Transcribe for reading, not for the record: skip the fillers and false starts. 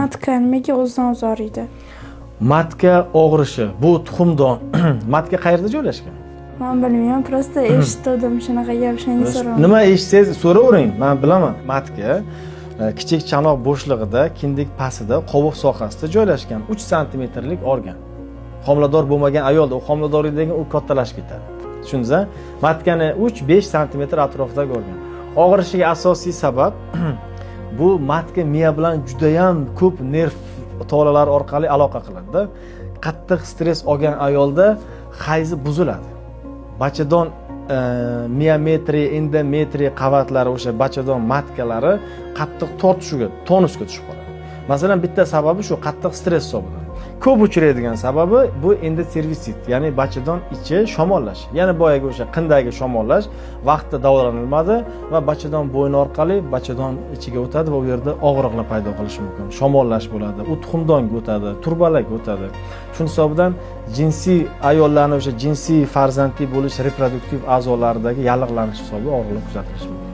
Матка nimaga o'zidan o'zi og'riydi? Матка og'rishi bu tuxumdon. Матка qayerda joylashgan? Man bilmayman, просто eshitgandim shunaqa gap, shunga so'rayapman. Nima eshitsangiz, so'ravering, man bilaman. Матка kichik chanoq bo'shlig'ida, kindik pastida, qoviq sohasida joylashgan 3 santimetrlik organ. Homilador bo'lmagan ayolda, u homiladorlikdan keyin u kattalashib ketadi, tushundingiz a? Матка ni 3-5 santimetr atrofidagi organ. Og'rishiga asosiy sabab bu матка miya bilan judayam ko'p nerv tolalari orqali aloqa qiladida. Qattiq stress olgan ayolda hayzi buziladi. Bachadon miometriy, endometriy qavatlari, o'sha bachadon матка lari qattiq tortishuvga, tonusga tushib qoladi. Masalan, bitta sababi shu qattiq stress hisoblanadi. Ko'p uchraydigan sababi bu endoservisit, ya'ni bachadon ichi shamollash, ya'ni boyagi o'sha qindagi shamollash vaqtida davolanilmadi va bachadon bo'yni orqali bachadon ichiga o'tadi va u yerda og'riqlar paydo qilishi mumkin. Shamollash bo'ladi, u tuxumdonga o'tadi, trubalarga o'tadi. Shuni hisobidan jinsiy, ayollarni o'sha jinsiy farzandli bo'lish reproduktiv a'zolaridagi yallig'lanish hisobiga og'riqlar kuzatilishi mumkin.